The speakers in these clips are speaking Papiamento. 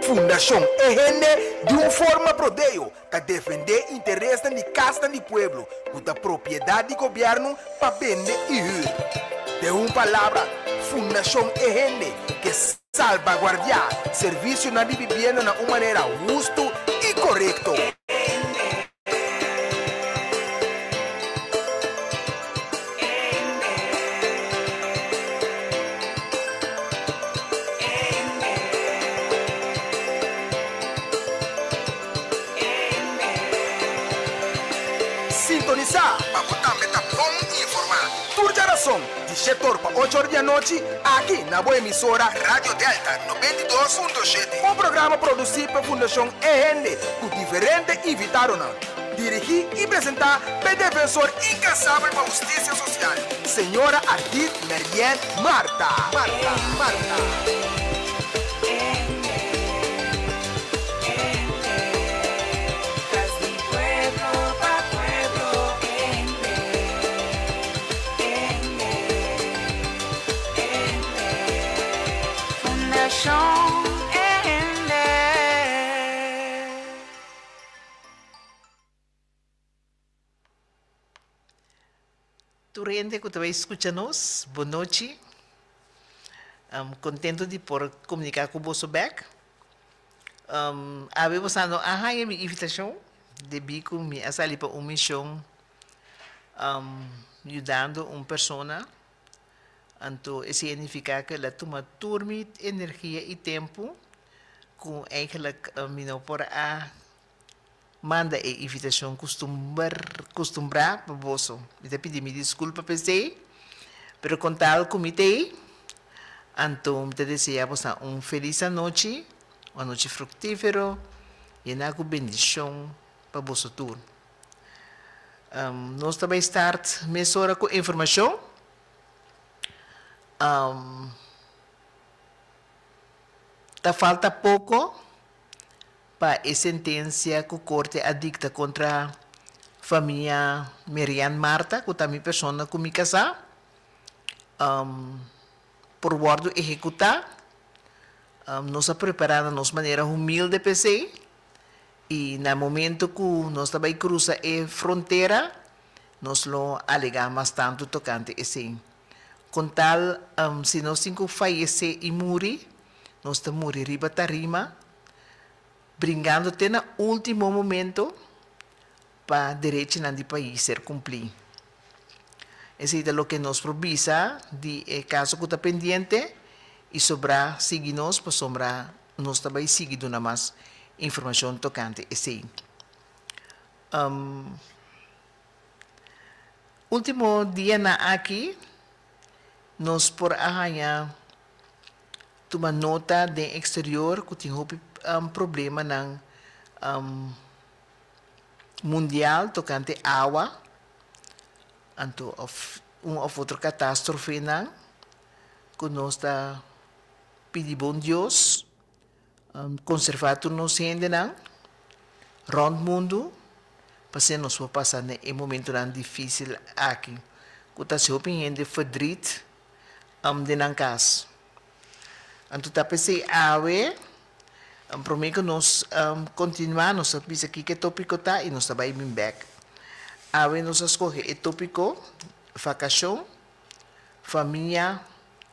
Fundashon E Hende di un forma prodeo ta defendé interesnan di kasnan di pueblo ku ta propiedat di gobièrnu pa bende i hür. Den un palabra, Fundashon E Hende ke salbaguardiá servisionan di bibienda na un manera hustu i korekto. Sintonisá pa bo tambe ta bon informá. Tur djarason di shetor pa ocho or di anochi aki na bo emisora Radio Delta 92.7. Un programa produsí pa Fundashon E Hende ku diferente invitadonan. Dirigí i presentá pa e defensor inkansabel pa hustisia sosial, señora Ardith Merien Martha. Martha. Martha. Tur hende ku ta bai skucha nos, bon nochi. Kontento di por komuniká ku boso bèk. Awe boso no a haña mi invitashon debí ku mi a sali pa un mishon yudando un persona. Anto esei a nifiká ku el a tuma tur mi energia i tempu ku eigenlijk mi no por a manda e invitashon kustumber kustumbrá pa boso. Mi ta pidi mi diskulpa pa esei, pero kon tal ku mi t'ei, anto mi ta deseá boso un felis anochi, un anochi fruktífero, yená ku bendishon pa boso tur. Nos ta bai start mesora ku informashon. Ta falta poko pa e sentensia ku korte a dikta kontra famia Merian Martha, ku ta mi persona ku mi kasá, por wòrdu ehekutá. Nos a prepará na nos manera humilde p'esei i na momento ku nos ta bai krusa e frontera nos lo alegá mas tantu tokante esei. Kon tal si nos tin ku fayesé i muri, nos ta muri riba tarima, bringando te na último momento pa derechinan di pais ser kumplí. Esei ta loke nos por bisa di e kaso ku ta pendiente i sobrá sigui nos pasobra nos ta bai sigui duna mas informashon tokante esei. Último dianan aki nos por a haña tuma nota den exterior ku tin hopi problemanan mundial tokante awa, anto òf un òf otro katastrofenan ku nos ta pidi bon Dios konservá tur nos hendenan rònt mundu pa asina nos por pasa na e momentunan difísil aki ku ta hasi hopi hende ferdrit den nan kas. Anto ta p'esei awe promé ku nos kontinuá nos ta bisa kiko e tópiko ta i nos ta bai bin bèk. Awe nos a skohe e tópiko Vakashon, Famia,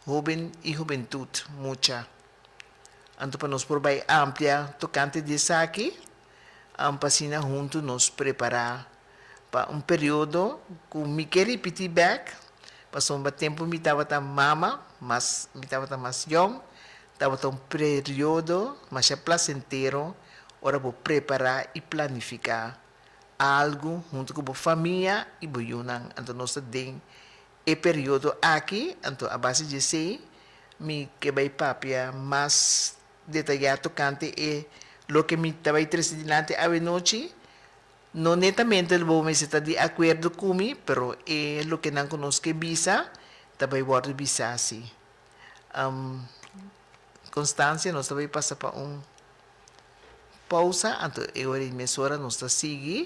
Hóben i Hubentut, Mucha. Anto pa nos por bai amplia tokante di esaki, pa asina huntu nos prepará pa un periodo ku mi ke ripití bèk, pasobra tempu mi tabata mama, mas mi tabata mas yòn, tabata un periodo masha plasentero ora bo prepará i planifiká algu huntu ku bo famia i bo yunan. Anto nos ta den E periodo aki, anto a base di esei, mi ke bai papia mas detayá tokante e loke mi ta bai trese dilanti awenochi. No netamente lo bo mester ta di akuerdo ku mi, pero e lokenan ku nos ke bisa ta bai wòrdu bisá si. Constancia, nos ta bai pasa pa un pousa, anto e ora ei mesora nos ta sigui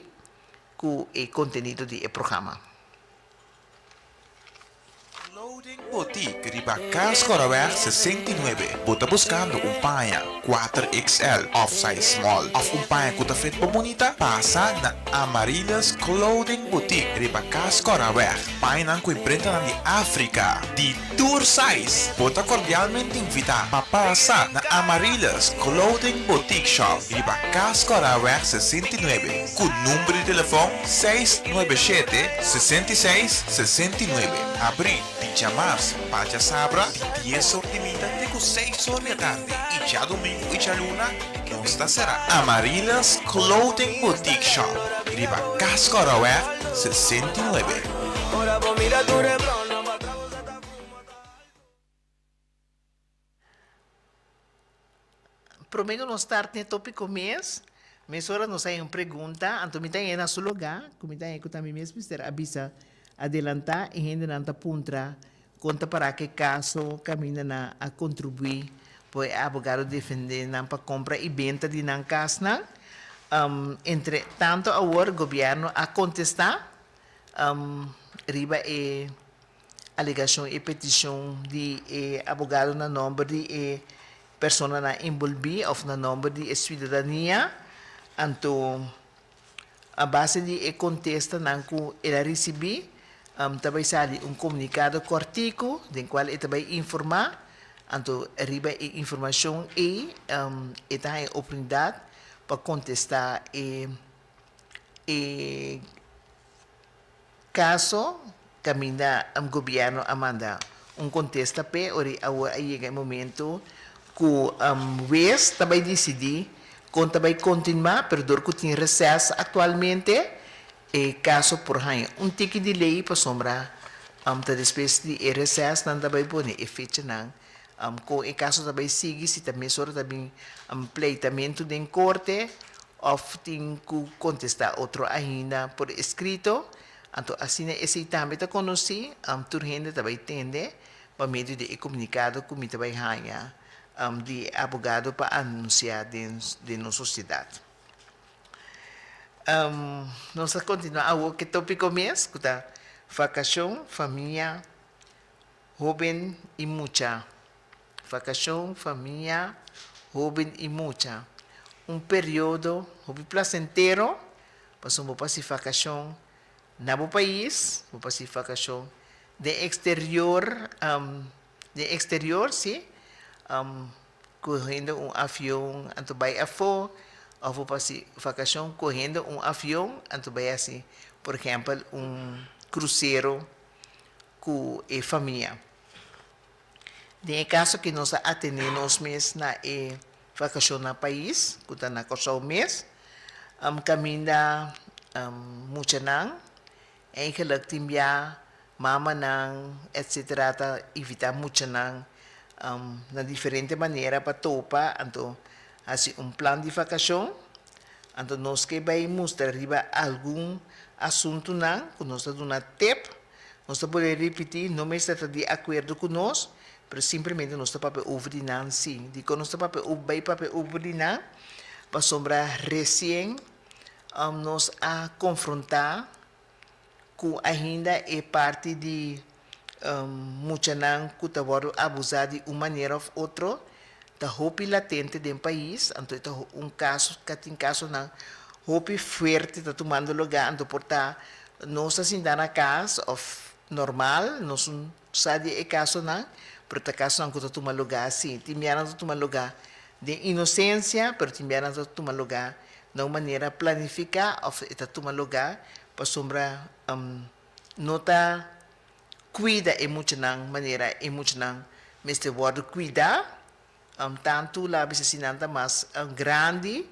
ku e kontenido di e programa. Clothing Boutique riba Kaaskorreweg 69. Bo ta buskando un paña 4XL òf size small òf un paña ku ta fit bo bunita? Pasa na Amaryllis Clothing Boutique riba Kaaskorreweg. Pañanan ku imprentanan di Afrika di tur size. Bo ta kordialmente invitá pa pasa na Amaryllis Clothing Boutique Shop riba Kaaskorreweg 69 ku number di telefòn 697 66 69. Abrí di djamars pa djasabra di dies or di mita te ku seis or di atardi i djadumingu i djaluna nos ta será. Amaryllis Clothing Boutique Shop riba Cascorraweg 69. Prome ku nos start n'e topiko mes, mesora nos haña un pregunta, anto mi ta haña na su lugá, ku mi ta haña ku ta mi mes mester a bisa adelantá, e hendenan ta puntra kon ta para ku e kaso kaminda nan a kontribuí pa e abogado defendé nan pa kompra i benta di nan kasnan. Entre tanto awor gobièrnu a kontestá riba e Alegashon i petishon di e abogado na nòmber di e personanan enbolbí òf na nòmber di e suidadania, anto a base di e kontestanan ku el a risibí, ta bai sali un komunikado kòrtiku den kual e ta bai informá, anto riba e informashon ei e ta haña oportunidat pa kontestá e e. Kaso kaminda gobièrnu a manda un kontesta p'e ora i awor a yega e momento ku wes ta bai disidí kon ta bai kontinuá, pero dor ku tin reses aktualmente e kaso por haña un tiki delay pasobra ta despues di e reses nan ta bai pone e fechanan kon e kaso ta bai sigui, si ta mesora ta bin pleitamentu den korte Of tin ku kontestá otro ainda por eskrito. Anto asina esei tambe ta konosí, tur hende ta bai tende pa medio di e komunikado ku mi ta bai haña di e abogado pa anunsiá den den nos sosiedat. Nos ta kontinuá awor ku e tópiko mes ku ta vakashon, famia, hóben i mucha. Vakashon, famia, hóben i mucha. Un periodo hopi plasentero pasobra bo pasa e vakashon na bo pais, bo pasa e vakashon den eksterior, den eksterior si, kohendo un avion anto bai afó òf bo pasa e vakashon kohendo un avion anto bai hasi por ehèmpel un krusero ku e famia. Den e kaso ki nos a atené nos mes na e vakashon na pais, ku ta na Kòrsou mes, kaminda muchanan eigenlik tin bia mamanan etsetera ta invitá muchanan na diferente manera pa topa, anto hasi un plan di vakashon. Anto nos ke bai mustra riba algun asuntunan ku nos ta duna tep. Nos ta bolbe ripití, no mester ta di akuerdo ku nos, pero simplemente nos ta papia over di nan sí. Dikon nos ta papia bai papia over di nan? Pasobra resien nos a konfrontá ku ainda e parti di muchanan ku ta wòrdu abusá di un manera òf otro ta hopi latente den pais, anto e ta un kaso, ka tin kasonan hopi fuerte ta tumando lugá, anto por ta nos ta sinta na kas òf normal, nos no sa di e kasonan, pero ta kasonan ku ta tuma lugá si. Tin bianan ta tuma lugá den inosensia, pero tin bianan ta tuma lugá na un manera planifiká òf e ta tuma lugá pasobra no ta kuida e muchanan manera e muchanan mester wòrdu kuidá. Tantu la bisa si nan ta mas grandi,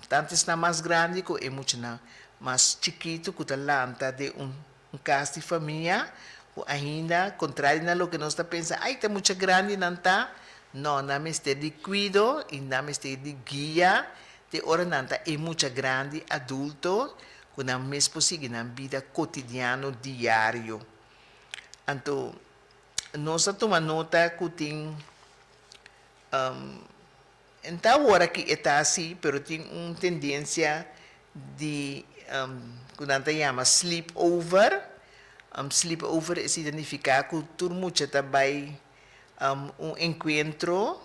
tantu esnan mas grandi ku e muchanan mas chikitu ku ta lanta den un kas di famia ku ainda kontrari na loke nos ta pensa, ay ta mucha grandi nan ta, no, nan mester di kuido i nan mester di guia te ora nan ta e mucha grandi, adulto, ku nan mes por sigui nan bida kotidiano diario. Anto nos a tuma nota ku tin N ta awor aki e ta asi, pero tin un tendensia di ku nan ta yama sleep over. Sleepover esei ta nifiká ku tur mucha ta bai un enkuentro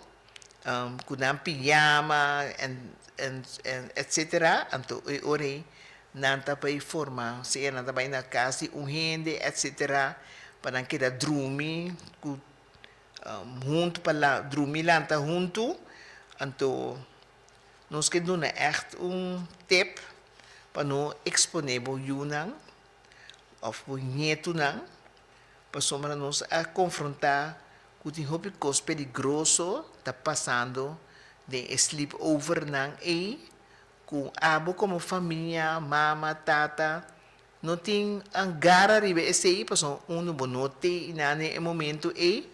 ku nan pijama en etcetera. Anto e ora ei nan ta bai forma, sea nan ta bai na kas di un hende etcetera pa nan keda drumi ku huntu pa drumi lanta huntu. Anto nos ke duna ègt un tip pa no eksponé bo yunan òf bo ñetunan, pasobra nos a konfrontá ku tin hopi kos peligroso ta pasando den e sleepovernan ei, ku abo komo famia, mama, tata, no tin gara riba esei, pasobra unu bo no te einan den e momento ei,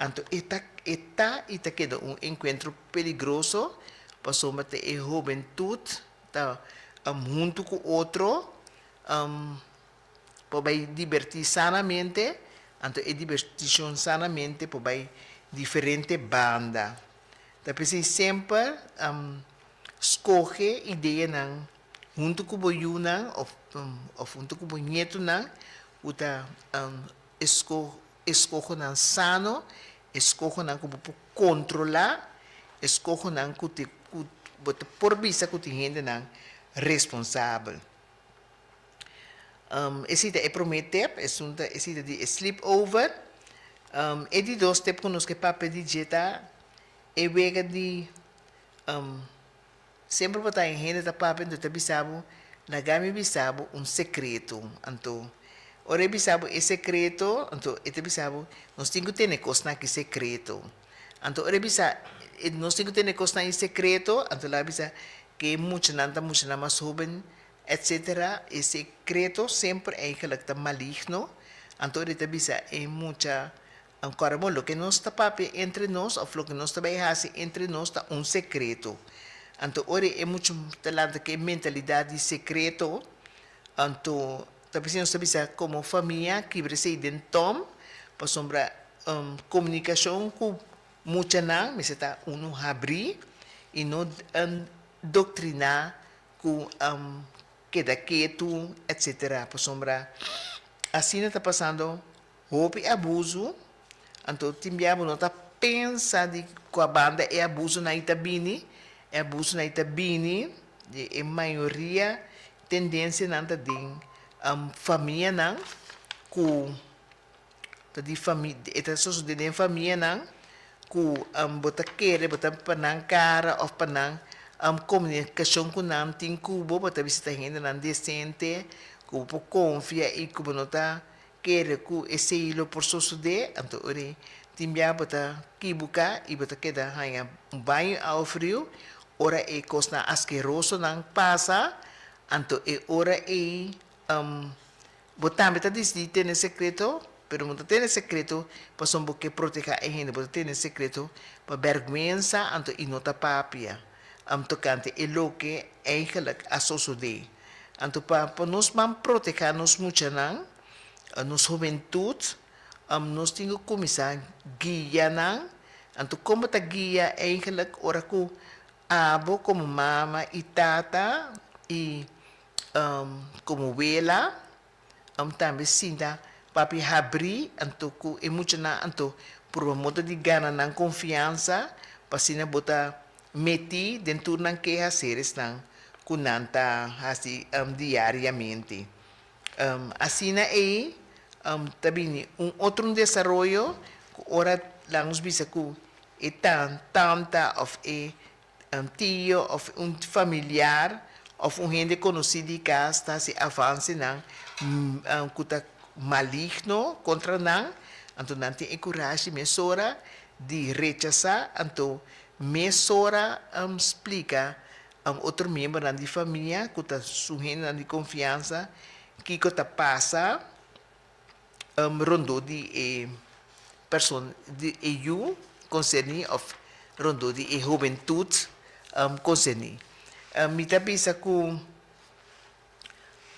anto e ta e ta i ta keda un enkuentro peligroso, pasobra ta e hobentut ta huntu ku otro por bai dibertí sanamente, anto e dibertishon sanamente por bai diferente banda. Ta p'esei semper skohe ideanan huntu ku bo yunan òf òf huntu ku bo ñetunan ku ta eskohonan sano, eskohonan ku bo por kontrolá, eskohonan ku ku bo ta por bisa ku tin hendenan responsabel. Esei ta e promé tep, esun ta esei ta di e sleepover. E di dos tep ku nos ke papia di dje ta e wega di Semper bo ta e hende ta papia anto ta bisa bo, Laga mi bisa bo un sekreto. Anto, ora e bisa bo e sekreto, anto e ta bisa bo, Nos tin ku tene kosnan aki sekreto. Anto ora e bisa, Nos tin ku tene kosnan ei sekreto, anto laga bisa ku e muchanan ta muchanan mas hoben, etcetera. E sekreto semper eigenlijk ta maligno. Anto ora e ta bisa e mucha Ankora bo, loke nos ta papia entre nos òf loke nos ta bai hasi entre nos ta un sekreto. Anto ora e mucha ta lanta ku e mentalidat di sekreto, anto ta bisa nos ta bisa komo famia kibra esei den tòm, pasobra komunikashon ku muchanan mester ta unu habrí i no doktriná ku keda ketu etsetera, pasobra asina ta pasando Hopi abuso, anto tin bia bo no ta pensa di kua banda e abusonan ei ta bini, e abusonan ei ta bini di e mayoria tendensianan ta den famianan ku ta di fami e ta sosode den famianan ku bo ta kere bo ta pa nan kara òf pa nan komunikashon ku nan tin ku bo, bo ta bisa ta hendenan desente ku bo por konfia i ku bo no ta Kere ku esei lo por sosodé, anto ora ei tin bia bo ta kibuká i bo ta keda haña un baño awa friu. Ora e kosnan askerosonan pasa, anto e ora ei bo tambe ta disidí tene sekreto, pero bo no ta tene sekreto pasobra bo ke protehá e hende, bo ta tene sekreto pa bèrgwensa anto i no ta papia tokante e loke eigenlik a sosodé. Anto pa pa nos ban protehá nos muchanan, nos hubentut, nos tin ku kuminsá guia nan. Anto kon bo ta guia eigenlik ora ku abo komo mama i tata i komo wela tambe sinta papia habrí anto ku e muchanan anto purba modo di gana nan konfiansa pa asina bo ta Metí den tur nan keha seresnan ku nan ta hasi diariamente. Asina ei ta bini un otro desaroyo ku ora laga nos bisa ku e tanta òf e tio òf un familiar òf un hende konosí di kas ta hasi avansenan ku ta maligno kontra nan, anto nan tin e kurashi mesora di rechasá anto Mesora splika otro miembronan di famia ku ta su hendenan di konfiansa kiko ta pasa rondó di e person di e yu konserní òf rondó di e hobentut konserní. Mi ta bisa ku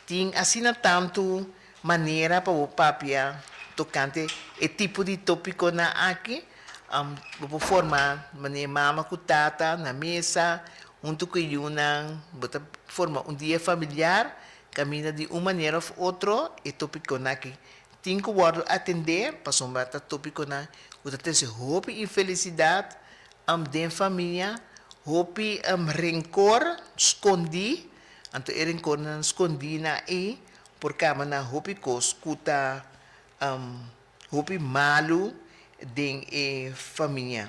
Tin asina tantu manera pa bo papia tokante e tipo di tópikonan aki. Bo por forma manera mama ku tata na mesa huntu ku e yunan. Bo ta forma un dia familiar kaminda di un manera òf otro e tópikonan aki Tin ku wòrdu atendé pasobra ta tópikonan ku ta trese hopi infelisidat den famia, hopi renkor skondí, anto e renkornan skondí nan ei por kaba na hopi kos ku ta hopi malu den e famia.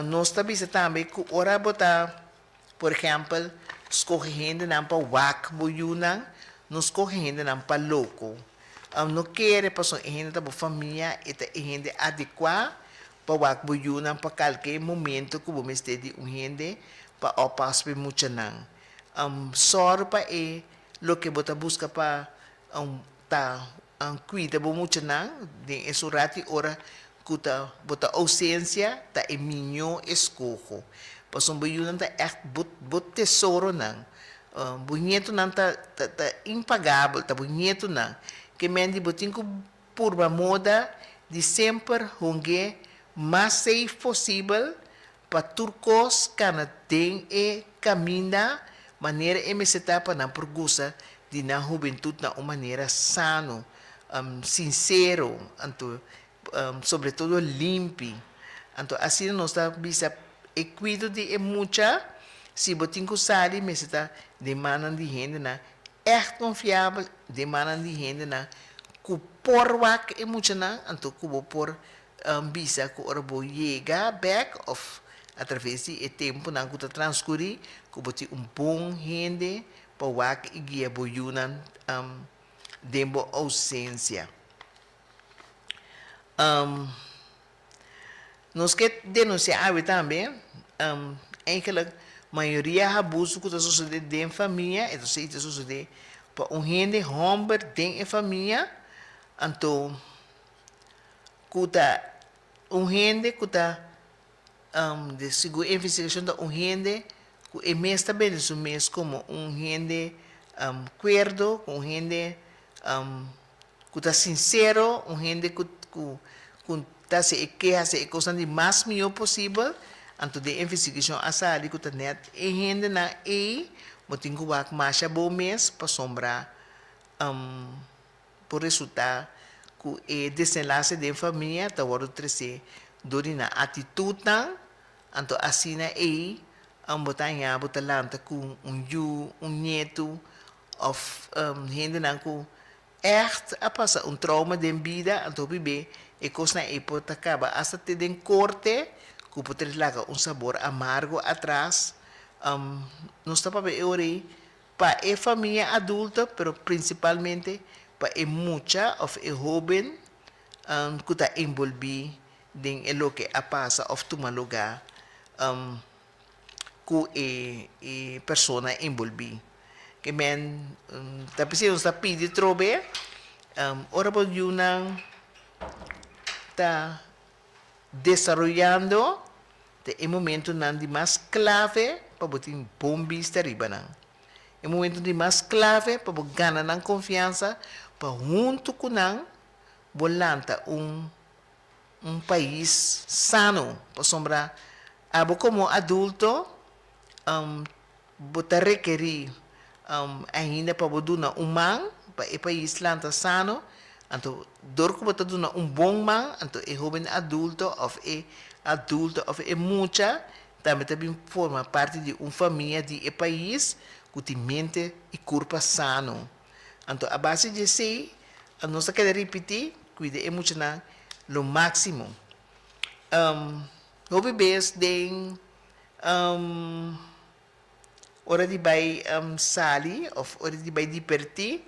Nos ta bisa tambe ku ora bo ta, por ehèmpel, skohe hendenan pa wak bo yunan, no skohe hendenan pa loko. No kere pasobra e hende ta bo famia, e ta e hende adekuá pa wak bo yunan pa kalke momento ku bo mester di un hende pa oppas pa e muchanan. Sòru pa e loke bo ta buska pa ta cuida bo muchanan den esun rat y ora cu ta bo ta ausencia ta e miño escoho. Pasobra bo yunan ta echt bo bo tesoronan. Bo ñetonan ta ta ta impagabel, ta bo ñetonan. Ke men di bo tin cu purba moda di semper hong'e mas safe posibel pa tur kos kana den e kaminda manera e mester ta pa nan por gusta di nan hubentut na un manera sano, sinsero, anto sobre todo limpi. Anto asina nos ta bisa e kuido di e mucha, si bo tin ku sali mester ta den mannan di hendenan ègt konfiabel, den mannan di hendenan ku por wak e muchanan, anto ku bo por Bisa ku ora bo yega bek òf atraves di e tempunan ku ta transkurí ku bo tin un bon hende pa wak i guia bo yunan den bo ousensia. Nos ke denunsiá awe tambe, eigenlik mayoria abuso ku ta sosodé den famia e ta i ta sosodé pa un hende hòmber den e famia, anto ku ta un hende ku ta de segun e investigashon ta un hende ku e mes ta bende su mes komo un hende kuerdo, un hende ku ta sinsero, un hende ku ku ku ta hasi e ke hasi e kosnan di mas mihó posibel. Anto den e investigashon a sali ku ta nèt e hendenan ei bo tin ku wak masha bo mes pasobra Por resultá ku e desenlase den famia ta wòrdu tresé dor di nan atitutnan, anto asina ei bo ta haña bo ta lanta ku un yu, un nietu òf hendenan ku ègt a pasa un trouma den bida, anto hopi be e kosnan ei por ta kaba asta te den korte ku por ta laga un sabor amargo atras. Nos ta papia e ora ei Pa e famia adulto, pero principalmente pa e mucha of e hoben cu ta enbolbi den e loke a pasa of tuma lugar cu e persona enbolbi. Ke men ta p'esei nos ta pidi trobe ora bo yunan ta desaroyando ta e momentonan di mas clave pa bo tin bon bista riba nan. E momento di mas clave pa bo gana nan confiansa pa hunto cu nan bo lanta un un pais sano pasobra abo como adulto bo ta rekeri ainda pa bo duna un man pa e pais lanta sano, anto dor ku bo ta duna un bon man anto e hoben adulto òf e adulto òf e mucha tambe ta bin forma parti di un famia di e pais ku tin mente i kurpa sano. Anto a base di esei nos ta keda ripití kuida e muchanan lo máksimo. Hopi bes den Ora di bai sali of ora di bai dipertí,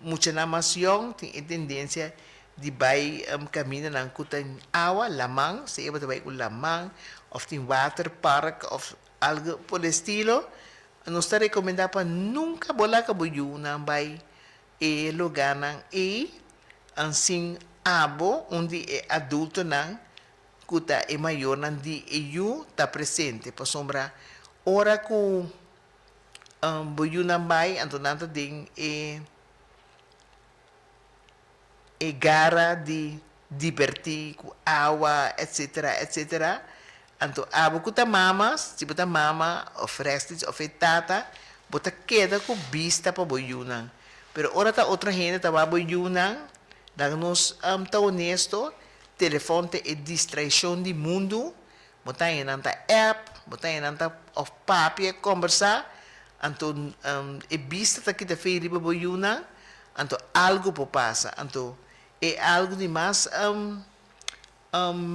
muchanan mas yòn tin e tendensia di bai kamindanan ku ta awa, laman, si e bo ta bai ku laman of tin waterpark of algu por el estilo, nos ta rekomendá pa nunka bo laga bo yunan bai e lugánan ei sin abo, un di e adultonan ku ta e mayornan di e yu ta presente, pasobra ora ku bo yunan bai anto nan ta den e e gara di dibertí ku awa etsetera etsetera, anto abo ku ta mama, si bo ta mama òf rèstits òf e tata, bo ta keda ku bista pa bo yunan, pero ora ta otro hende ta wak bo yunan. Laga nos ta honesto, telefòn ta e distraishon di mundu, bo ta haña nan ta app, bo ta haña nan ta òf papia, kòmbersá, anto e bista ta kita fei riba bo yunan, anto algu por pasa. Anto e algu di mas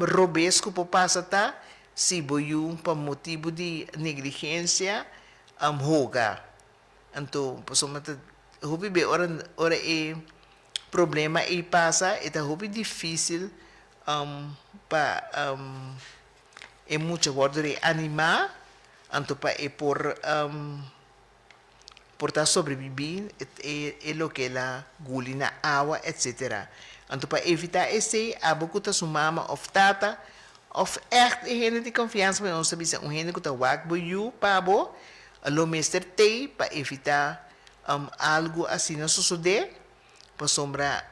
robes ku por pasa ta si bo yu pa motibu di negligensia hoga. Anto pasobra ta hopi be ora ora e problema ei pasa e ta hopi dificil pa e mucha wordo reanima anto pa e por por ta sobrevivi e loke el a guli na awa etcetera. Anto pa evita esei abo ku ta su mama of tata of echt e hende di confiansa pasobra nos ta bisa un hende ku ta wak bo yu pa bo Lo mester tei pa evitá algu asina sosodé, pasobra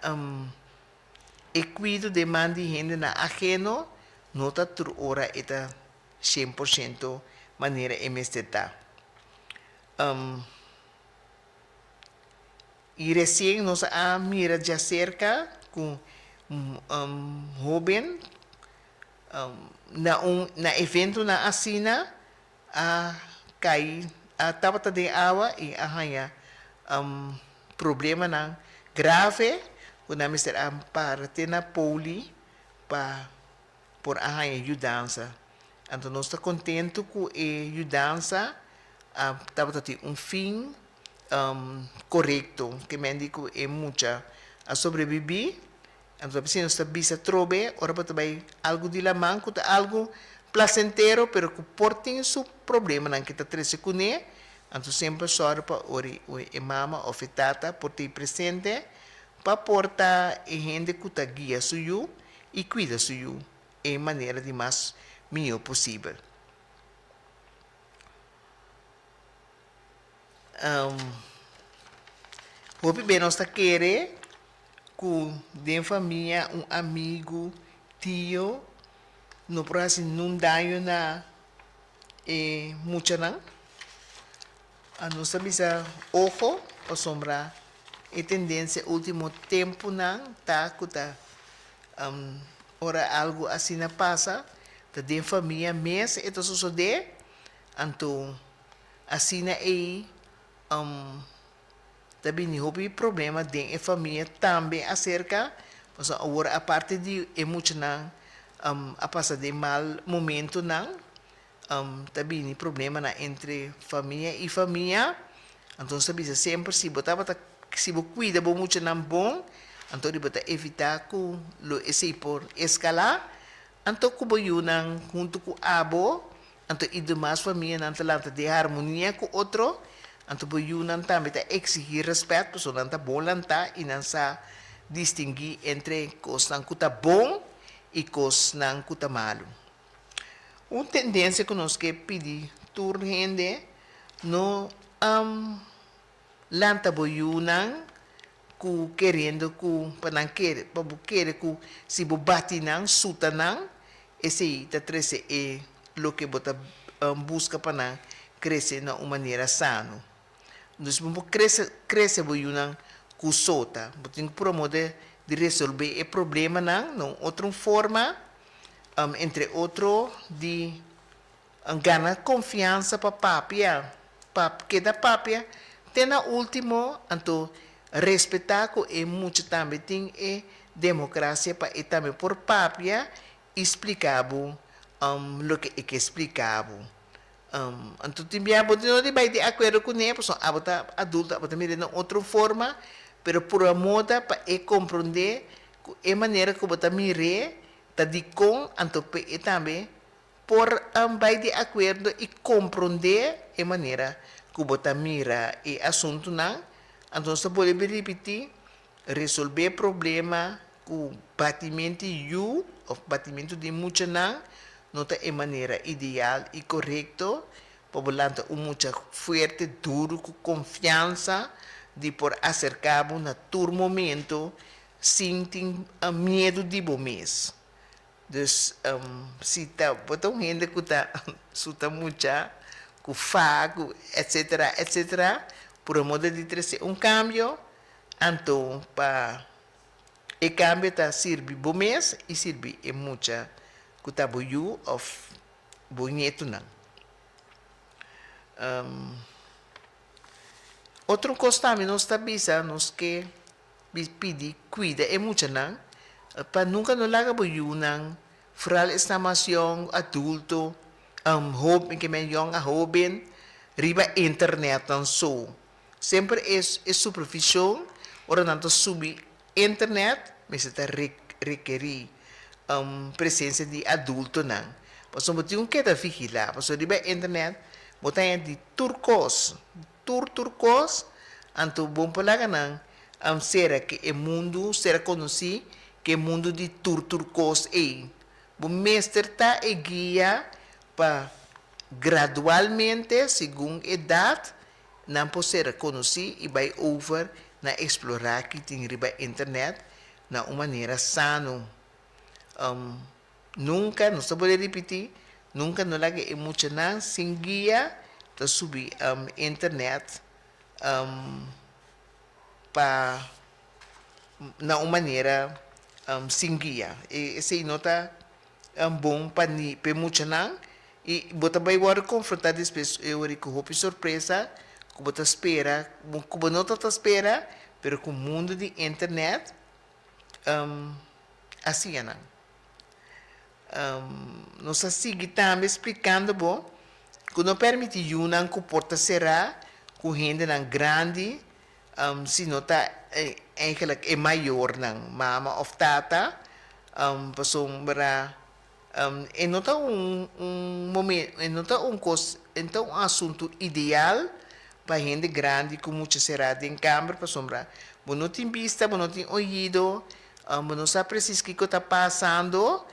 e kuido den man di hendenan aheno no ta tur ora e ta 100% manera e mester ta. I resien nos a mira djaserka ku un hóben na un na eventonan asina a kai a tabata den awa i a haña problemanan grave ku nan mester a para te na poli pa por a haña yudansa. Anto nos ta kontentu ku e yudansa a tabata tin un fin korekto, ke men di ku e mucha a sobrebibí. Anto ta p'esei nos ta bisa trobe ora bo ta bai algu di laman ku ta algu plasentero pero ku por tin su problemanan ke ta trese kuné, anto semper sòru pa ora e mama òf e tata por ta ei presente pa por ta e hende ku ta guia su yu i kuida su yu e manera di mas mihó posibel. Hopi be nos ta kere ku den famia un amigu, tio no por hasi nun daño na e muchanan. Nos ta bisa ojo pasobra e tendensia ultimo tempunan ta ku ta ora algu asina pasa ta den famia mes e ta sosodé anto Asina ei ta bini hopi problema den e famia tambe acerca, pasobra awor aparte di e muchanan a pasa den mal momentonan, ta bini problemanan entre famia y famia. Anto nos ta bisa semper si bo tabata si bo cuida bo muchanan bon, anto riba ta evita cu lo esey por escala, anto cu bo yunan hunto cu abo Anto i demas famianan ta lanta den harmonia ku otro, anto bo yunan tambe ta eksigí rèspèt pasobra nan ta bon lantá i nan sa distinguí entre kosnan ku ta bon i kosnan ku ta malu. Un tendensia ku nos ke pidi tur hende, no lanta bo yunan ku keriendo ku pa nan kere pa bo kere ku si bo bati nan, suta nan, esei ta trese e loke bo ta buska pa nan krese na un manera sano. Dus bo por krese krese bo yunan ku sota. Bo tin ku promode di resolbe e problemanan na un otro forma, entre otro di Gana konfiansa pa papia, pa keda papia te na ultimo, anto respetá ku e mucha tambe tin e demokrasia pa e tambe por papia i splika bo loke e ke splika bo. Anto tin bia bo no di bai di akuerdo kuné pasobra abo ta adulto, abo ta mira den otro forma, pero purba moda pa e komprondé ku e manera ku bo ta mir'é ta dikon anto p'e e tambe Por bai di akuerdo i komprondé e manera ku bo ta mira e asuntunan, anto nos ta bolbe ripití, resolbé problema ku batimentu di yu òf batimentu di muchanan no ta e manera ideal i korekto pa bo lanta un mucha fuerte, duru, ku konfiansa di por aserká bo na tur momento sin tin miedu di bo mes. Dus si ta bo ta un hende ku ta suta mucha, ku fa, ku etsetera etsetera, por e modo di trese un kambio, anto pa E kambio ta sirbi bo mes i sirbi e mucha ku ta bo yu òf bo ñetunan. Otro kos tambe nos ta bisa, nos ke pidi kuida e muchanan pa nunka no laga bo yunan, foral esnan mas yòn, adulto, hoben, ke men yòn a hoben, riba internetnan so. Semper e e supervishon ora nan ta subi internet mester ta rekerí presensia di adultonan. Pasobra bo tin ku keda vigilá, pasobra riba internet bo ta haña di tur kos, tur tur kos, anto bo por laga nan sera ke e mundu, sera konosí ke e mundu di tur tur kos ei. Bo mester ta e guia pa gradualmente, segun edat, nan por sera konosí i bai over na eksplorá ki tin riba internet na un manera sano. Nunka, nos ta bolbe ripití, nunka no laga e muchanan sin guia ta subi internet pa na un manera sin guia. Esei no ta bon pa ni pa e muchanan i bo ta bai wòrdu konfrontá despues e ora ku hopi sorpresa ku bo ta spera, ku bo no ta ta spera, pero ku mundu di internet Asia nan. Nos a sigui tambe splikando bo ku no permití yunan ku porta será ku hendenan grandi si no ta eigenlijk e mayornan, mama òf tata, pasobra e no ta un un momen e no ta un kos e no ta un asuntu ideal pa hende grandi ku mucha será den kamber pasobra bo no tin bista, bo no tin oido, bo no sa presis kiko ta pasando,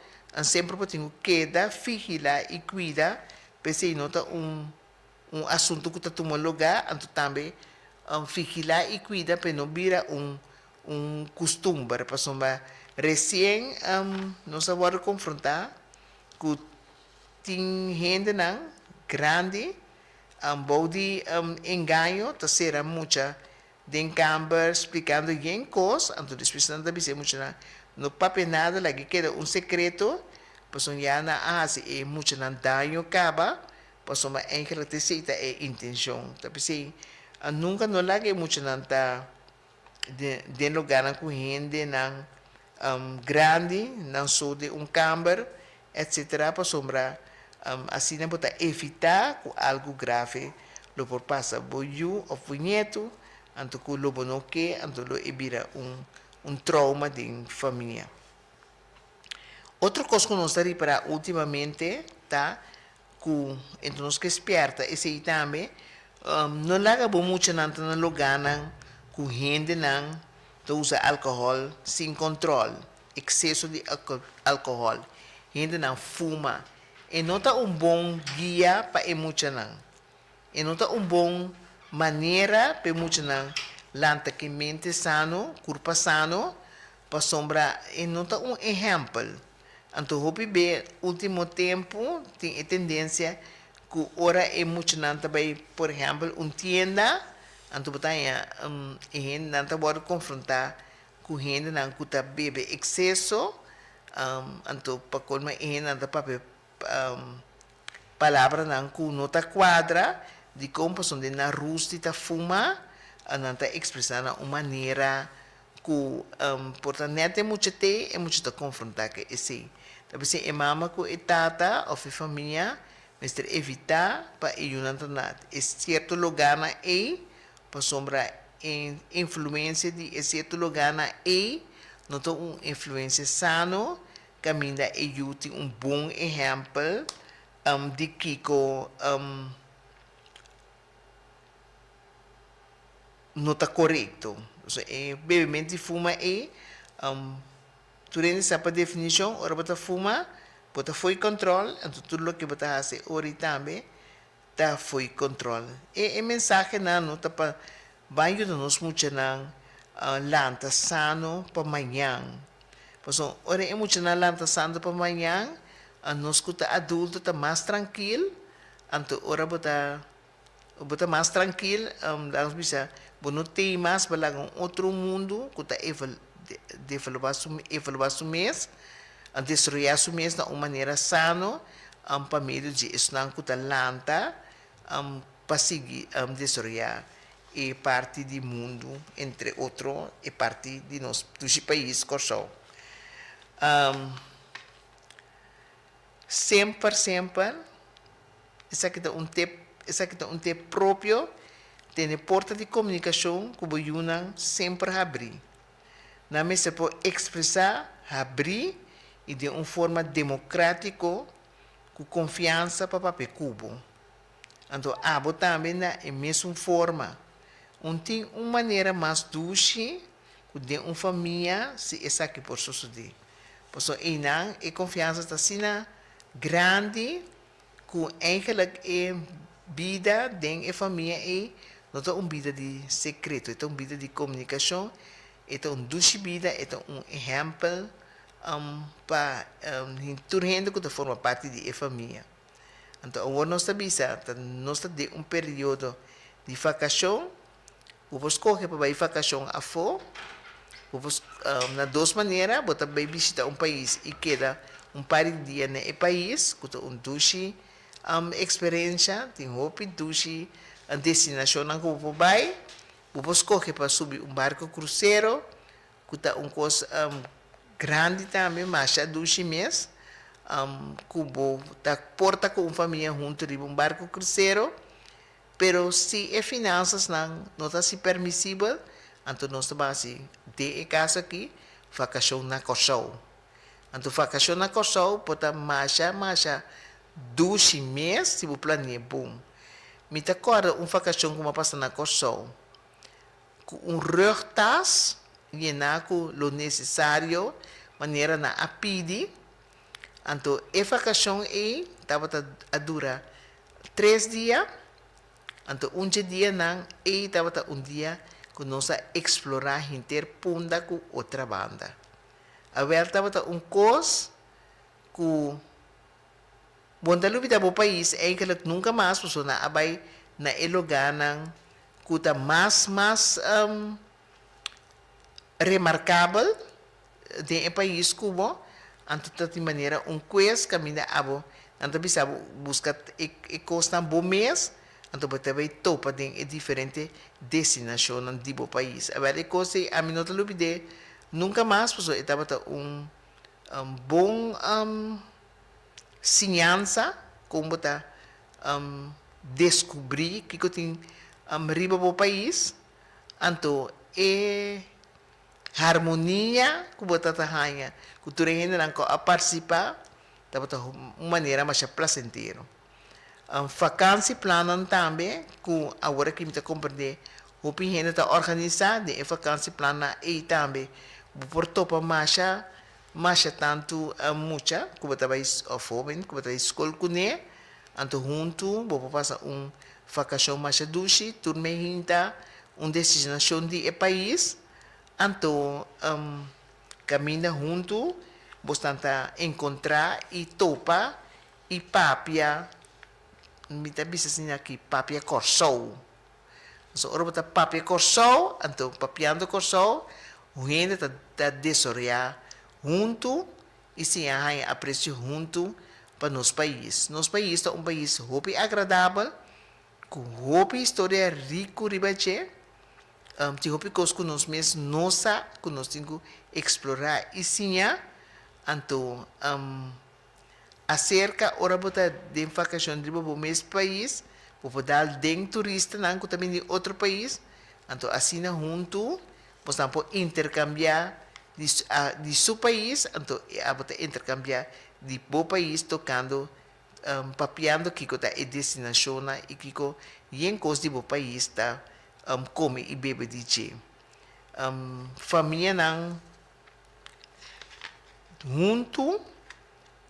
semper bo tin ku keda vigilá i kuida p'esei no ta un un asuntu ku ta tuma lugá, anto tambe vigilá i kuida pa e no bira un un kustumber pasobra resien nos a wòrdu konfrontá ku tin hendenan grandi bou di engaño ta sera mucha den kamber splikando yen kos, anto despues nan ta bisa e muchanan no papia nada laga e keda un sekreto pasobra ya nan a hasi e muchanan daño kaba pasobra eigenlijk ta esei ta e intenshon ta p'esei nunka no laga e muchanan ta den lugarnan ku hendenan grandi nan so den un kamber etcetera pasobra asina bo ta evitá ku algu grave lo por pasa bo yu òf bo ñetu anto ku lo bo no ke anto lo e bira un un trauma den famia. Otro kos ku nos ta ripará últimamente ta ku entre nos ke spièrta esei tambe, no laga bo muchanan ta na lugánan ku hendenan ta usa alkohòl sin kòntròl, ekseso di alkohòl, hendenan fuma. E no ta un bon guia pa e muchanan. E no ta un bon manera pa e muchanan lanta ku e mente sano, kurpa sano, pasobra e no ta un ehèmpel. Anto hopi be ultimo tempu tin e tendensia ku ora e muchanan ta bai por ehèmpel un tienda, anto bo ta haña e hendenan ta wòrdu konfrontá ku hendenan ku ta bebe ekseso, anto pa kolma e hendenan ta papia palabranan ku no ta kuadra, dikon pasobra den nan rusti ta fuma, nan ta ekspresá na un manera ku por ta nèt e mucha te, e mucha ta konfrontá ku esei. Ta p'esei e mama ku e tata òf e famia mester evitá pa e yunan ta na e sierto lugánan ei, pasobra e influensia di e sierto lugánan ei no ta un influensia sano kaminda e yu tin un bon ehèmpel di kiko no ta korekto. So e bebimento di fuma ei, tur hende sa pa definishon ora bo ta fuma bo ta fo'i kòntròl, anto tur loke bo ta hasi ora ei tambe ta fo'i kòntròl. E e mensahenan no ta pa ban yuda nos muchanan lanta sano pa mañan. Pasobra ora e muchanan lanta sano pa mañan, nos ku ta adulto ta mas trankil, anto ora bo ta Bo ta mas trankil, laga nos bisa, bo no tei mas pa laga un otro mundu ku ta developá su evaluá su mes, desaroyá su mes na un manera sano pa medio di esnan ku ta lanta pa sigui desaroyá e parti di mundu, entre otro e parti di nos dushi pais Kòrsou. Semper semper esaki ta un tep esaki ta un tep propio, tene porta di komunikashon ku bo yunan semper habrí. Nan mester por ekspresá habrí i den un forma demokrátiko ku konfiansa pa papia ku bo. Anto abo tambe na e mesun forma. Un tin un manera mas dushi ku den un famia si esaki por sosodé. Pasobra einan e konfiansa ta asina grandi ku eigenlijk e bida den e famia ei no ta un bida di sekreto, e ta un bida di komunikashon, e ta un dushi bida, e ta un ehèmpel pa tur hende ku ta forma parti di e famia. Anto awor nos ta bisa, ta nos ta den un periodo di vakashon, bo por skohe pa bai vakashon afó, bo por na dos manera, bo ta bai bishita un pais i keda un par di dia na e pais, ku ta un dushi eksperensha, tin hopi dushi destinashonnan ku bo por bai, bo por skohe pa subi un barko krusero, ku ta un kos grandi tambe, masha dushi mes, ku bo ta por ta ku un famia huntu riba un barku krusero, pero si e finansasnan no ta así permisibel, anto nos ta basi den e kaso aki vakashon na Kòrsou. Anto vakashon na Kòrsou por ta masha masha dushi mes si bo plani'é bon. Mi ta kòrda un vakashon ku mi a pasa na Kòrsou. Ku un rugtas yená ku lo nesesario manera nan a pidi. Anto e vakashon ei tabata a dura tres dia. Anto un dje dianan ei tabata un dia ku nos a eksplorá henter Punda ku Otrabanda. Awèl tabata un kos ku Bo no ta lubida bo pais eigenlijk nunca mas pasobra nan a bay na e lugarnan cu ta mas mas remarcabel den e pais cu bo, anto ta tin manera un quiz caminda abo nan ta bisa bo busca e cosnan bo mes anto bo ta bay topa den e diferente destinacionnan di bo pais. Awel e cos ey ami no ta lubide nunca mas pasobra e tabata un bon. Siñansa kon bo ta deskubrí kiko tin riba bo pais, anto e harmonia ku bo ta ta haña ku tur e hendenan ku a partisipá tabata un manera masha plasentero. Vakansieplannan tambe ku awor aki mi ta komprendé hopi hende ta organisá den e vakansieplannan ei tambe bo por topa masha Masha tantu mucha ku bo ta bai òf hóben ku bo ta bai skol kuné, anto huntu bo por pasa un vakashon masha dushi, tur mehinta un destinashon di e pais, anto kaminda huntu bosnan ta enkontrá i topa i papia, mi ta bisa asina aki, papia Kòrsou. Pasobra ora bo ta papia Kòrsou, anto papiando Kòrsou, un hende ta ta desaroyá huntu i siña haña apresio huntu pa nos pais. Nos pais ta un pais hopi agradabel, ku hopi historia riku riba dje. Tin hopi kos ku nos mes no sa, ku nos tin ku eksplorá i siña. Anto Aserka ora bo ta den vakashon riba bo mes pais, bo por dal den turistanan ku ta bini di otro pais, anto asina huntu bosnan por interkambiá di di su pais, anto abo ta interkambiá di bo pais tokando papiando kiko ta e destinashonnan i kiko yen kos di bo pais ta kome i bebe di dje. Famianan. Huntu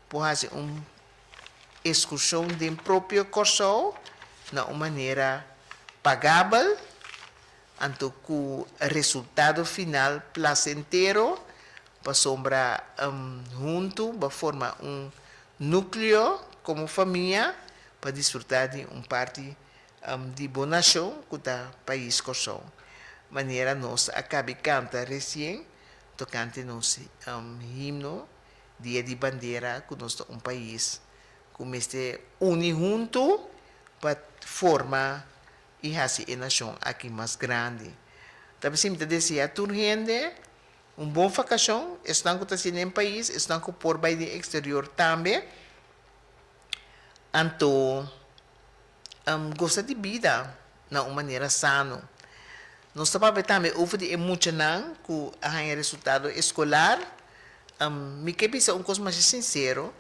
por hasi un eskurshon den propio Kòrsou na un manera pagabel, anto ku resultado final plasentero, pasobra huntu bo a forma un núkleo komo famia pa disfrutá di un parti di bo nashon ku ta pais Kòrsou. Manera nos a kabi kanta resien. tokante nos himno, Dia di Bandera, ku nos ta un pais ku mester uni huntu pa forma i hasi e nashon aki mas grandi. Ta p'esei mi ta desea tur hende un bon vakashon, esnan ku ta si den pais, esnan ku por bai den eksterior tambe. Anto gosa di bida na un manera sano. Nos ta papia tambe over di e muchanan ku a haña resultado eskolar. Mi ke bisa un kos masha sinsero,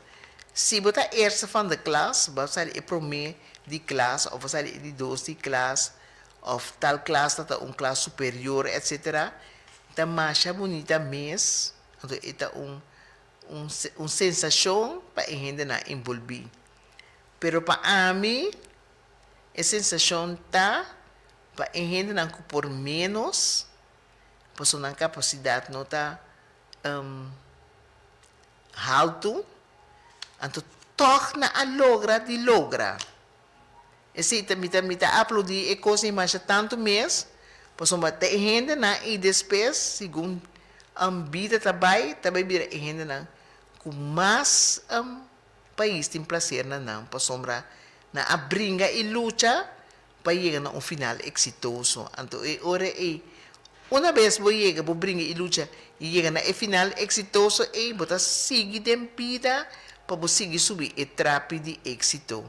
si bo ta eerste van de klas, bo a sali e promé di klas òf bo a sali e di dos di klas òf tal klas ta ta un klas superior etsetera, ta masha bunita mes, anto e ta un un sensashon pa e hendenan enbolbí. Pero pa ami e sensashon ta pa e hendenan ku por ménos, pasobra nan kapasidat no ta haltu, anto tòg nan a logra di logra. Esei ta mi ta mi ta aplaudí e kos ei masha tantu mes, pasobra ta e hendenan ei despues segun bida ta bai, ta bai bira e hendenan ku mas pais tin plaser na nan pasobra nan a bringa i lucha pa yega na un final eksitoso. Anto e ora ei, una bes bo yega, bo bringa i lucha i yega na e final eksitoso ei, bo ta sigui den bida pa bo sigui subi e trapi di éksito.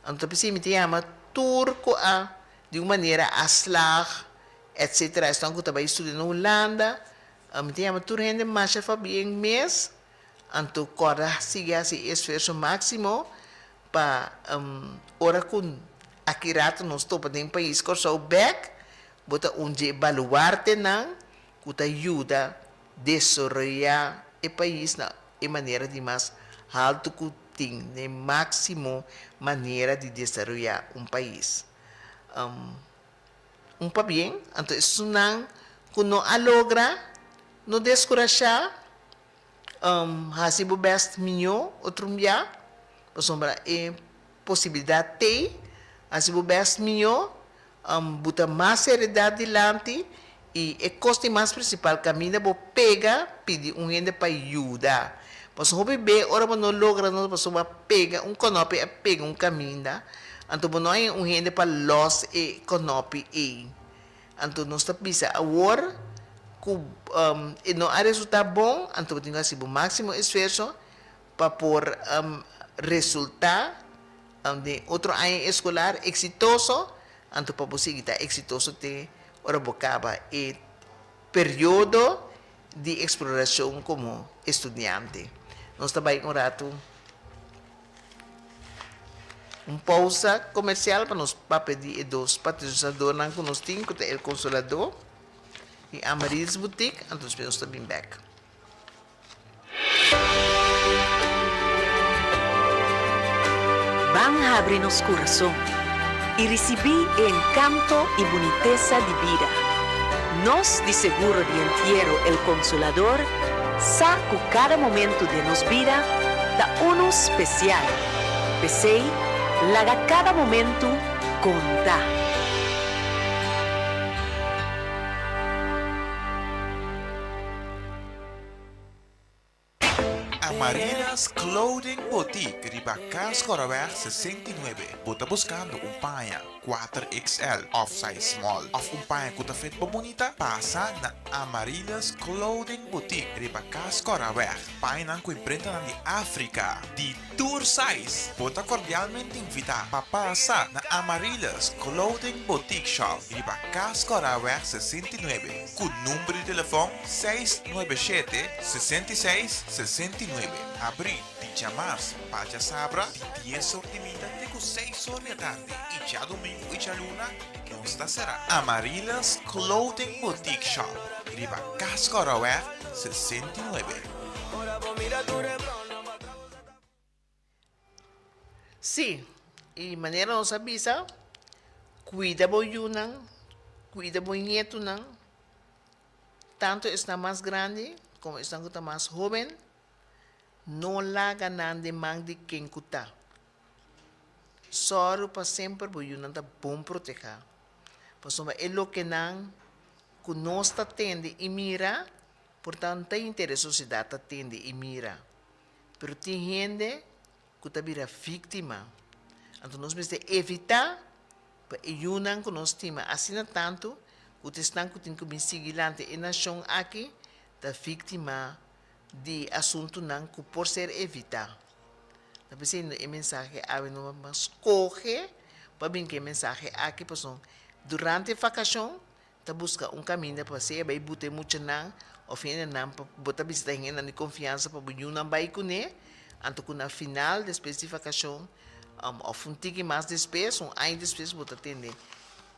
Anto p'esei mi ta yama tur ku a di un manera a slag etsetera, esnan ku ta bai studia na Hulanda, mi ta yama tur hende masha fabien mes. Anto kòrda sigui hasi e esfuerso máksimo pa ora ku aki rato nos topa den pais Kòrsou bèk, bo ta un dje baluartenan ku ta yuda desaroyá e pais na e manera di mas haltu ku tin, na e máksimo manera di desaroyá un pais. Un pabien, anto esunnan ku no a logra, no deskurashá. Hasi bo best miñó otro un bia, pasobra e posibilidat t'ei. Hasi bo best miñó, bo ta mas seriedad dilanti i e kos di mas prinsipal kaminda bo pega pidi un hende pa yuda. Pasobra hopi be ora bo no logra no pasobra bo a pega un kònòpi a pega un kaminda, anto bo no haña un hende pa lòs e kònòpi ei. Anto nos ta bisa awor ku e no a resultá bon, anto bo tin ku hasi bo máksimo esfuerso pa por resultá den otro aña eskolar eksitoso, anto pa bo sigui ta eksitoso te ora bo kaba e periodo di eksplorashon komo estudiante. Nos ta bai un ratu. Un pousa komersial pa nos papia di e dos patrosinadornan ku nos tin ku ta El Consolador i Amaryllis Boutique, anto despues nos ta bin bek. Ban habri nos kurason i risibí e enkanto i bunitesa di bida. Nos di Seguro di Entiero El Consolador sa ku kada momentu den nos bida ta unu spesial. P'esei, laga kada momentu konta. Amaryllis Clothing Boutique riba Cas Coraweg 69. Bo ta buscando un paña kuater XL of size small of un paña cu ta fit bo bunita? Pasa na Amaryllis Clothing Boutique riba Cas Coraweg. Pañanan cu imprentanan di Africa di tur size. Bo ta cordialmente invita pa pasa na Amaryllis Clothing Boutique Shop riba Cas Coraweg 69 cu number di telefon seis nuebe shete, 66, 69. Abri di djamars pa djasabra di dies or di mita te ku seis or di atardi i djadumingu i djaluna nos ta sera. Amaryllis Clothing Boutique Shop riba Cascoraweg 69. Sí, i manera nos a bisa, kuida bo yunan, kuida bo ñetunan, tantu esnan mas grandi komo esnan ku ta mas hóben, no laga nan den man di ken ku ta. Sòru pa semper bo yunan ta bon protehá, pasobra e lokenan ku nos ta tende i mira. Por ta no ta henter e sosiedat ta tende i mira, pero tin hende ku ta bira víktima. Anto nos mester evitá pa e yunan ku nos stima asina tantu ku ta esnan ku tin ku bin sigui lanta e nashon aki ta víktima di asuntunan ku por ser evitá. Ta p'esei e mensahe awe no a skohe pa bin ku e mensahe aki pasobra durante vakashon ta buska un kaminda pa sea bai buta e muchanan òf hendenan pa bo ta bisita hendenan di konfiansa pa bo yunan bai kuné, anto ku na final despues di vakashon òf un tiki mas despues, un aña despues bo ta tende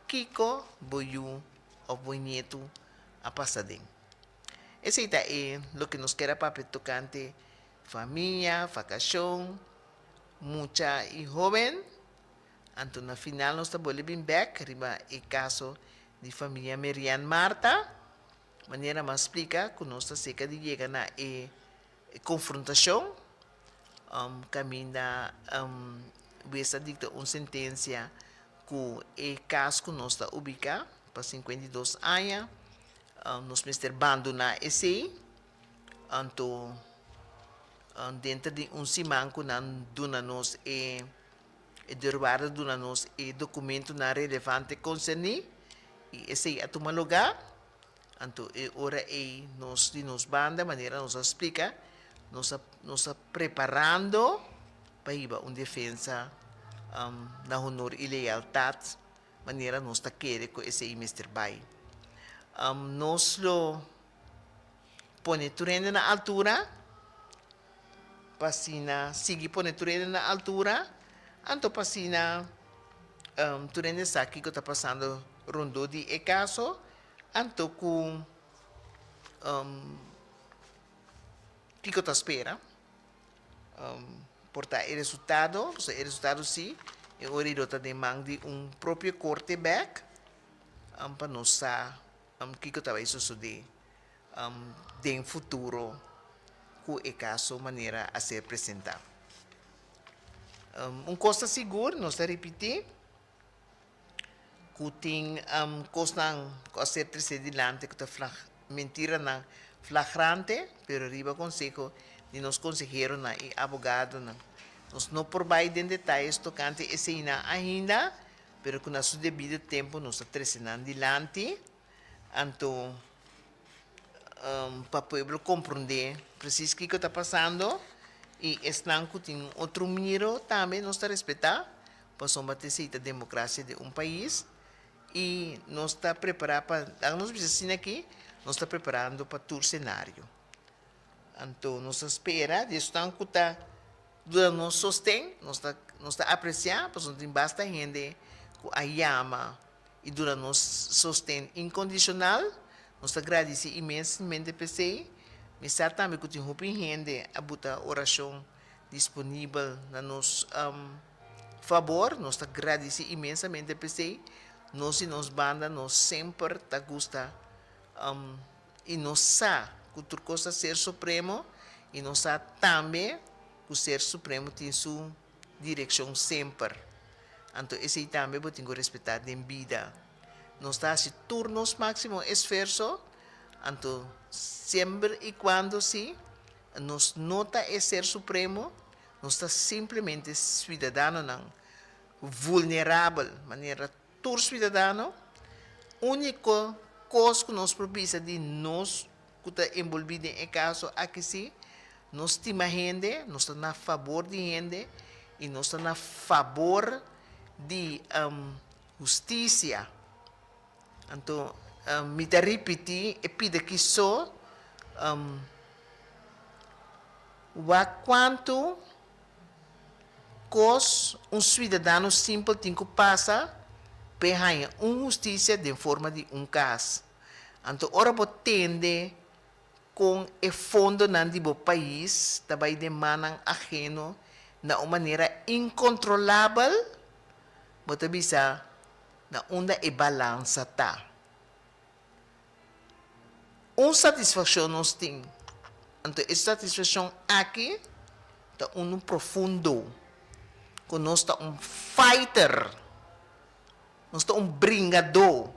kiko bo yu òf bo nietu a pasa den. Esei ta e loke nos kier a papia tokante famia, vakashon, mucha i hóben. Anto na final nos ta bolbe bin bek riba e kaso di famia Merian Martha, manera mi a splika ku nos ta seka di yega na e konfrontashon kaminda wes a dikta un sentensia ku e kas ku nos ta ubika pa 52 aña nos mester bandona esei. Anto denter di un siman ku nan duna nos e E deurwaarder duna nos e dokumentonan relevante konserní i esei a tuma lugá. Anto e ora ei nos di nos banda, manera nos a splika, nos a nos ta preparando pa hiba un defensa na honor i lealtat manera nos ta kere ku esei mester bai. Nos lo pone tur hende na altura. Pa asina sigui pone tur hende na altura, anto pa asina tur hende sa kiko ta pasando rondó di e kaso, anto ku kiko ta spera. Por ta e resultado, pasobra e resultado si e ora ei lo ta den man di un propio korte bèk pa nos sa kiko ta bai sosodé den futuro ku e kaso manera a ser presentá. Un kos ta sigur, nos ta ripití, ku tin kosnan ku a ser tresé dilanti ku ta mentiranan flagrante, pero riba konseho di nos konseheronan i abogadonan. Nos no por bai den detayes tokante eseinan ainda, pero ku na su debido tempu nos ta trese nan dilanti. Anto pa pueblo komprondé presis kiko ta pasando i esnan ku tin un otro miro tambe nos ta respetá pasobra ta esei ta demokrasia di un pais i nos ta prepará pa laga nos bisa asina aki nos ta preparando pa tur senario. Anto nos ta spera di esnan ku ta duna nos sosten nos ta nos ta apresiá pasobra tin basta hende ku a yama i duna nos sosten inkondishonal. Nos ta gradisí inmensamente p'esei. Mi sa tambe ku tin hopi hende a buta orashon disponibel na nos fabor. Nos ta gradisí inmensamente p'esei. Nos di nos banda nos semper ta gusta i nos sa ku tur kos ta Ser Supremo i nos sa tambe ku Ser Supremo tin su direkshon semper. Anto esei tambe bo tin ku respetá den bida. Nos ta hasi tur nos máksimo esferso, anto semper i kuando si nos no ta e ser supremo, nos ta simplemente suidadanonan vulnerabel, manera tur suidadano. Úniko kos ku nos por bisa di nos ku ta enbolbí den e kaso aki si, nos stima hende, nos ta na fabor di hende i nos ta na fabor di hustisia. Anto mi ta ripití e pida ki so, wak kuantu kos un suidadano simpel tin ku pasa pa e haña un hustisia den forma di un kas. Anto ora bo tende kon e fondonan di bo pais ta bai den mannan aheno na un manera inkontrolabel, bo ta bisa na unda e balansa ta. Un satisfakshon nos tin, anto e satisfakshon aki ta unu profundo, ku nos ta un fighter, nos ta un bringadó.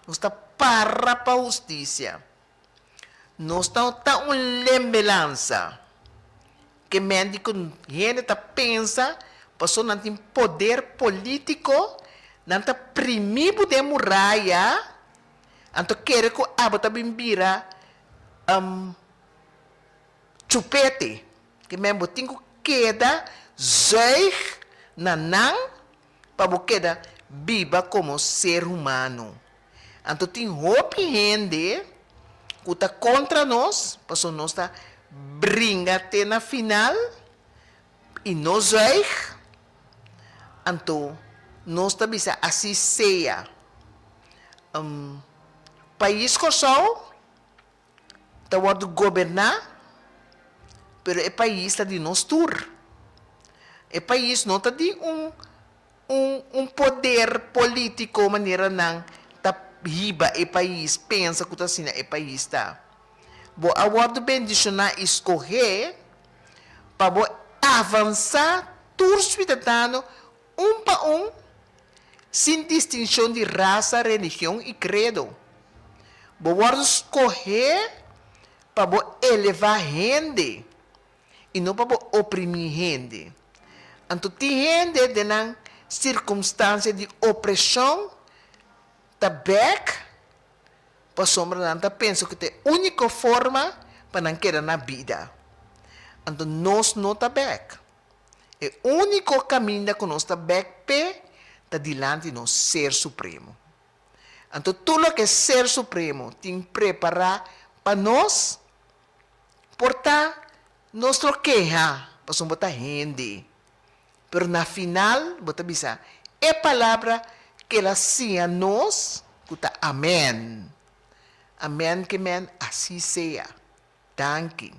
Nos ta para pa hustisia. Nos no ta un lembelansa. Ke men di ku hende ta pensa paso nan tin poder polítiko, nan ta primí bo den muraya, anto kere ku abo ta bin bira chupete. Ke men bo tin ku keda zuig na nan pa bo keda biba komo ser humano. Anto tin hopi hende ku ta kontra nos, pasobra nos ta bringa te na final i no zuig. Anto nos ta bisa asi sea. Pais Kòrsou ta wòrdu goberná, pero e pais ta di nos tur. E pais no ta di un un un poder polítiko manera nan ta hiba e pais, pensa ku ta asina e pais ta. Bo a wòrdu bendishoná i skohé pa bo avansá tur suidadano un pa un, sin distinshon di rasa, religion i kredo. Bo wòrdu skohé pa bo elevá hende i no pa bo oprimí hende. Anto tin hende den nan sirkumstansia di opreshon ta bèk pasobra nan ta pensa ku ta e úniko forma pa nan keda na bida. Anto nos no ta bèk. E úniko kaminda ku nos ta bèk p'e ta dilanti nos Ser Supremo. Anto tur loke Ser Supremo tin prepará pa nos por ta nos lo keha pasobra bo ta hende. Pero na final bo ta bisa e palabra ku el a siña nos ku ta amèn. Amèn ke men así sea. Danki.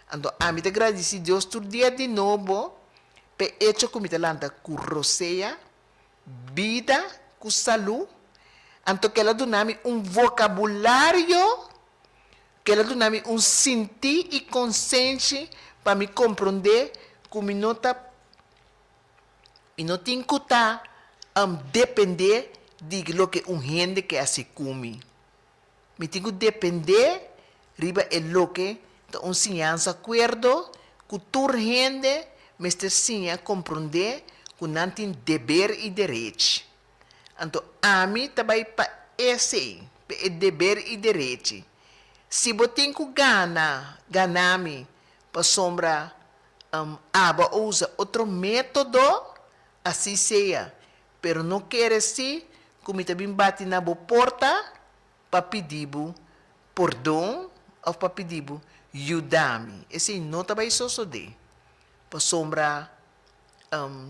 Anto ami ta gradisí Dios tur dia di nobo p'e echo ku mi ta lanta ku rosea, bida ku salú, anto ku el a duna mi un vokabulario, ku el a duna mi un sintí i konsenshi pa mi komprondé ku mi no ta mi no tin ku ta dependé di loke un hende ke hasi ku mi. Mi tin ku dependé riba e loke ta un siñansa kuerdo ku tur hende mester siña komprondé ku nan tin deber i derechi. Anto ami ta bai pa esei, pa e deber i derechi. Si bo tin ku gana, gana mi, pasobra abo a usa otro método, así sea. Pero no kere si ku mi ta bin bati na bo porta pa pidi bo pordon òf pa pidi bo yuda mi. Esei no ta bai sosodé, pasobra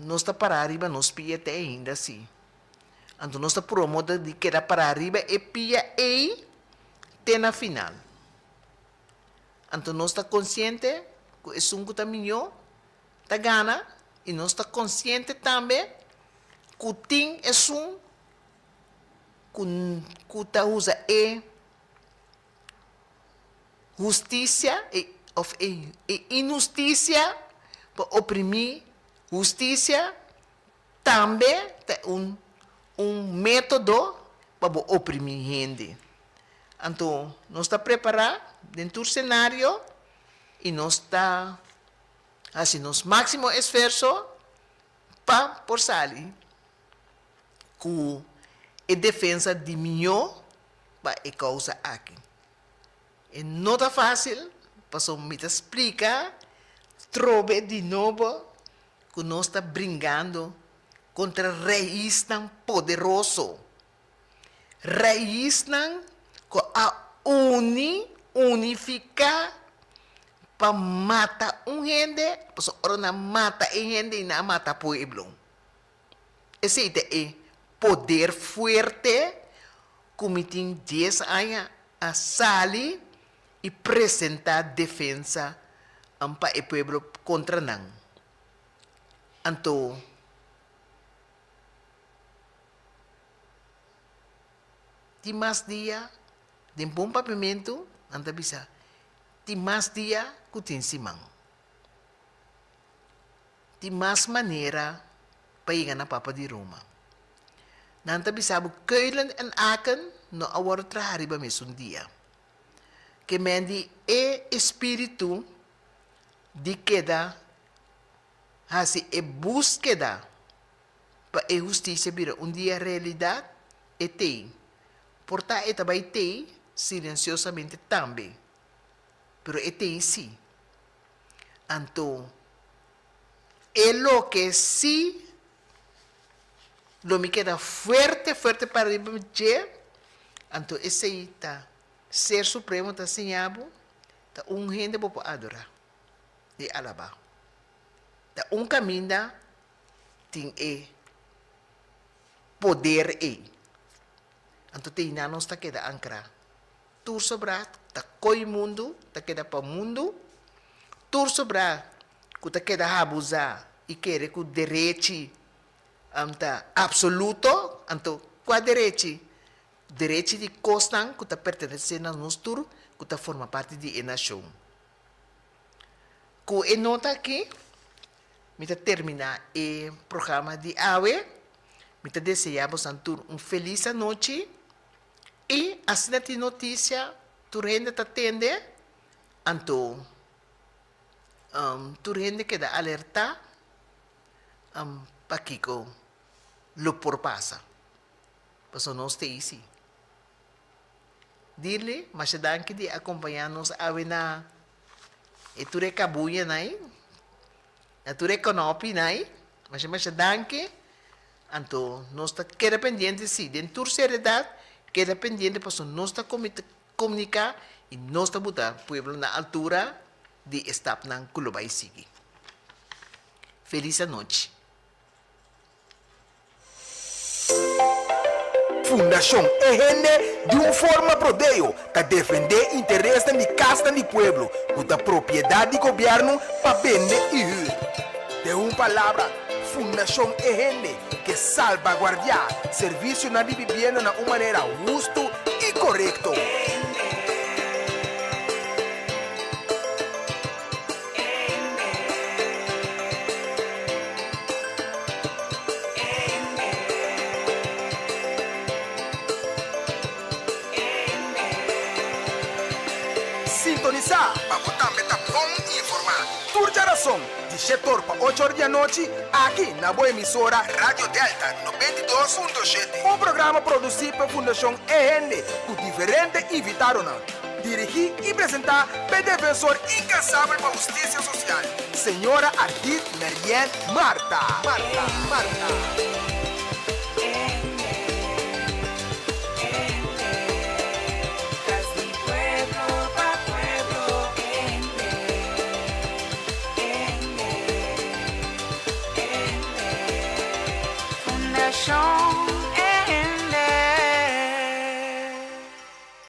nos ta pará riba nos pia te ainda si. Anto nos ta promoda di keda pará riba e pia ei te na final. Anto nos ta konsiente ku esun ku ta mihó ta gana i nos ta konsiente tambe ku tin esun ku ku ta usa e hustisia e òf e e inhustisia pa oprimí hustisia tambe ta un un método pa bo oprimí hende. Anto nos ta prepará den tur senario i nos ta hasi nos máksimo esfuerso pa por sali ku e defensa di mihó pa e kousa aki. E no ta fásil, pasobra mi ta splika trobe di nobo ku nos ta bringando kontra reisnan poderoso, Raisnan ku a uni, unifiká, pa mata un hende, pasobra ora nan mata e hende i nan a mata pueblo. Esei ta e poder fuerte ku mi tin dies aña a sali i presentá defensa pa e pueblo kontra nan. Anto. Tin mas dia, den bon papiamentu nan ta bisa, tin mas dia ku tin siman. Tin mas manera pa yega na Papa di Roma. Nan ta bisa bo Keulen en Aken no a wòrdu traha riba mesun dia. Ke men di e espíritu di keda hasi e búskeda pa e hustisia bira un dia realidat, e t'ei. Por ta e ta bai t'ei silensiosamente tambe, pero e t'ei sí. Anto, e loke sí lo mi keda fuerte fuerte para riba dje, anto esei ta Ser Supremo ta siña bo, ta un hende bo por adorá i alabá. Ta un kaminda tin e poder ei. Anto te einan nos ta keda ankrá. Tur sobrá ta koi mundu, ta keda pa mundu. Tur sobrá ku ta keda habuzá i kere ku derechi ta absoluto, anto kua derechi? Derechi di kosnan ku ta pertenesé na nos tur ku ta forma parti di e nashon. Ku e nota aki mi ta terminá e programa di awe. Mi ta deseá bosan tur un felis anochi i asina tin notisia tur hende ta tende, anto tur hende keda alertá pakiko lo por pasa. Pasobra nos ta isi. Dirle masha danki di akompañá nos awe na e tur e kabuyanan ei, na tur e kònòpinan ei. Masha masha danki. Anto nos ta keda pendiente si, den tur seriedat keda pendiente pasobra nos ta komuniká i nos ta buta pueblo na altura di e stapnan ku lo bai sigui. Felis anochi. Fundashon E Hende di un forma prodeo ta defendé interesnan di kasnan di pueblo ku ta propiedat di gobièrnu pa bende i hür. Den un palabra, Fundashon E Hende ke salbaguardiá servisionan di bibienda na un manera hustu i korekto. Sintonisá pa bo tambe ta bon informá. Tur djarason, di shetor pa ocho or di anochi, aki na bo emisora Radio Delta 92.7. Un programa produsí pa Fundashon E Hende ku diferente invitadonan. Dirigí i presentá p'e defensor inkansabel pa hustisia sosial, señora Ardit Marianne Martha. Martha. Martha. Fundashon.